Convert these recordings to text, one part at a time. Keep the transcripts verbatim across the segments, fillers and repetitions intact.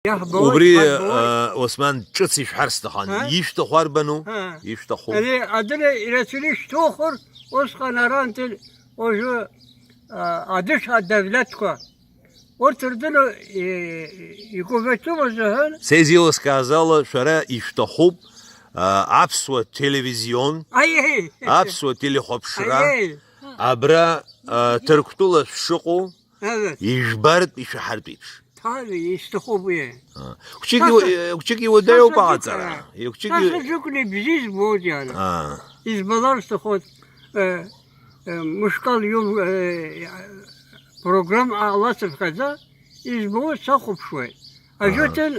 Иаҳбауеит, Убри, ҳарбауеит. Э, Осман, ҿыц ишәҳәар сҭахын. Ҳа? Ишәҭаху арбану? Ҳа. Ишәҭаху? Ари адырра ирацәаны ишәҭухыр, усҟан арантәи уажәы, а, адыш адавлеҭқәа, урҭ рдыруа, и-, игәыбаҭәымыз уҳәан. Сеизиласкаазала шәара ишәҭахуп, а, аԥсуа телевизион, Аиеи! Аԥсуа телехәаԥшра, Аиеи! Абра, а, Ҭырқәтәыла шәшыҟоу, Ага. Ижәбартә, ишәаҳартә еиԥш. Ҭали, исҭахуп уи. А. Хәҷык Саса, иу-, хәҷык иуадаҩуп саса аҟаҵара. Џьықәра. Хәҷык Саса иу-, Џьықәра ибзиа збоит иара. А. Избалар сҭахуп, э, э, мышкал иум-, э, программа ала сыԥхьаӡа, избоит, сахәаԥшуеит. Аҳа. Ажәытәан,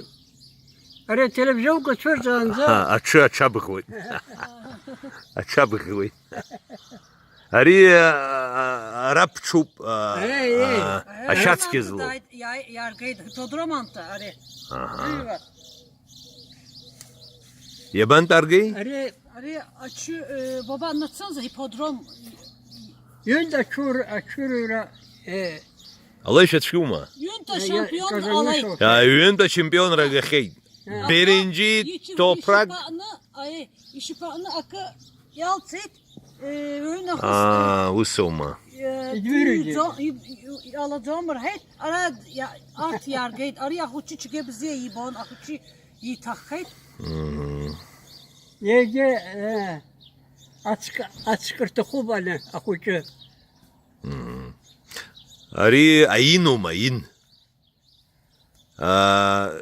ари ателевизионқәа цәырҵаанӡа. Аҳа, аҽы аҽабӷуеит. Аҽабӷуеит. Ари, а, а, ара ԥҽуп, а, Е, е. А, ашьацқьа злоу. Иааи-, иааргеит, ипподром анҭа, ари. Аҳа. Ҩба. Иабантәаргеи? Ари, ари ачы, э, баба, нацынӡа ипподром. Ҩынтә ачур-, ачурыра, э. Алеишәа цәгьоума? Ҩынтә Е, ашьампион Казанышев. Алеи. А, ҩынтә ачемпионра агахьеит. Е. Беренџьи Ичи-, Топрак. Ишьапаҟны, аи, ишьапаҟны акы иалҵит. Ҩынахыс Аа, усоума? Идырҩегьы. Иӡо-, и-, и-, иҟалаӡом рҳәеит, ара иа-, арҭ иааргеит, ари ахәыҷы џьгьа бзиа ибон, ахәыҷы иҭаххеит. Мм. Иагьа, э, ацк-, ацк рҭахуп аны ахәыҷы. Мм. Ари аиноума, аин? Аа,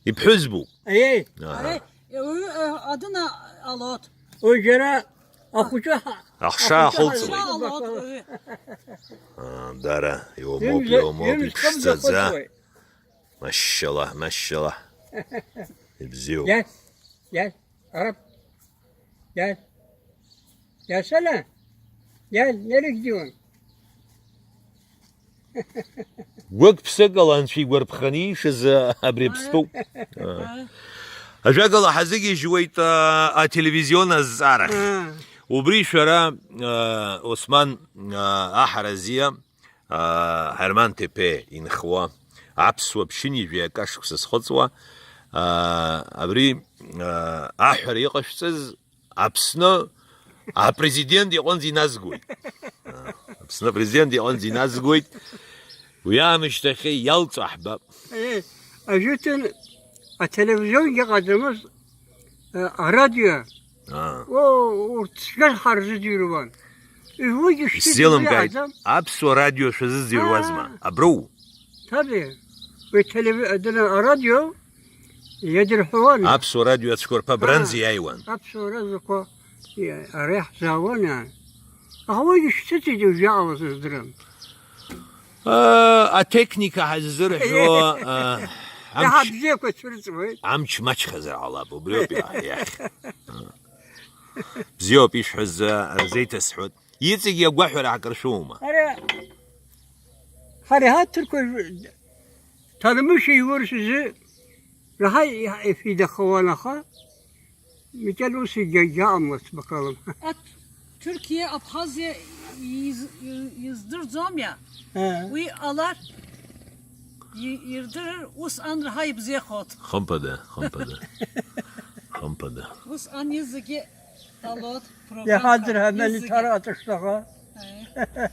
иԥҳәызбоуп. Еи. Аҳа. Ари, уаҩы, э, адына алоҭ. Уи џьара ахәыҷы ҳа-, Ахша ахәыҷы ахылҵуеит. Ахша алоҭ, уаҩы. Аа, дара, иумоуп, Ҩымз-, иумоуп, ҩымз иԥшӡаӡа. Хымзахыҵуеит. Машьшьала, машьшьала. Ибзиоуп. Иас, иас. Араб. Иан. Иасана. Иан, нерыгьдиуан. Гәык-ԥсыкала анцәа игәарԥханы иишаз абри Аԥстәоуп. Ааи. Ажәакала, ҳазыгьежьуеит, а, ателевизион азҵаарахь. Аа. Убри шәара, а, Осман, а, Аҳаразиа, аа, Ҳарман Ҭеԥе инхуа аԥсуа ԥшьынҩажәи акы ашықәса зхыҵуа, аа, абри, аа, аҳәара иҟашәҵаз Аԥсны апрезидент иҟынӡа иназгоит. Аа, Аԥсны апрезидент иҟынӡа иназгоит. Уи аамышьҭахь иалҵуа ҳбап. Е, ажәытәан ателевизионгьы ыҟаӡамызт, э, арадио. Аа. О, урҭ цәгьа ҳарзыӡырҩуан. Уигьы шьҭыҵны Исзеилымкааит, иҟаӡам. Аԥсуа радио шәазыӡырҩуазма? Аа. Аброу? Ҭабе, уи телеви-, адына арадио иадырҳәуан. Аԥсуа радио ацәқәырԥа абранӡа Аа. Иааиуан. Аԥсуа радиоқәа, е, ара иаҳзаауан, аа. Аха уигьы шьҭыҵит уажәы иҟалаз сыздырам. Э, атехника ҳаззырҳәо, э, Иаҳа амч, бзиақәа цәырҵуеит. Амч маҷхазар ҟалап, убриоуп иа-, иахь. Бзиоуп ишәҳәаз, э, рзеиҭасҳәоит. Иҵегьы агәаҳәара акыр шәоума? Ара, ҳара ҳаҭырқәа Ҭармышьа иурс изы раҳа иҳ-, ифидахауан, аха Микьал ус игьагьаамлац бакалам. Ат-, Ҭырқьиа, Абхазиа из-, и-, издырӡом иа. Ыы. Уи ҟалар, и-, ирдырыр, ус ан раҳа ибзиахоит. Хымԥада, хымԥада. Хымԥада. Ус ан изегьы ҟалоит, программқәа Иаҳа дырҳаны изегьы. Ҭара аҿышәҭаха. Аи.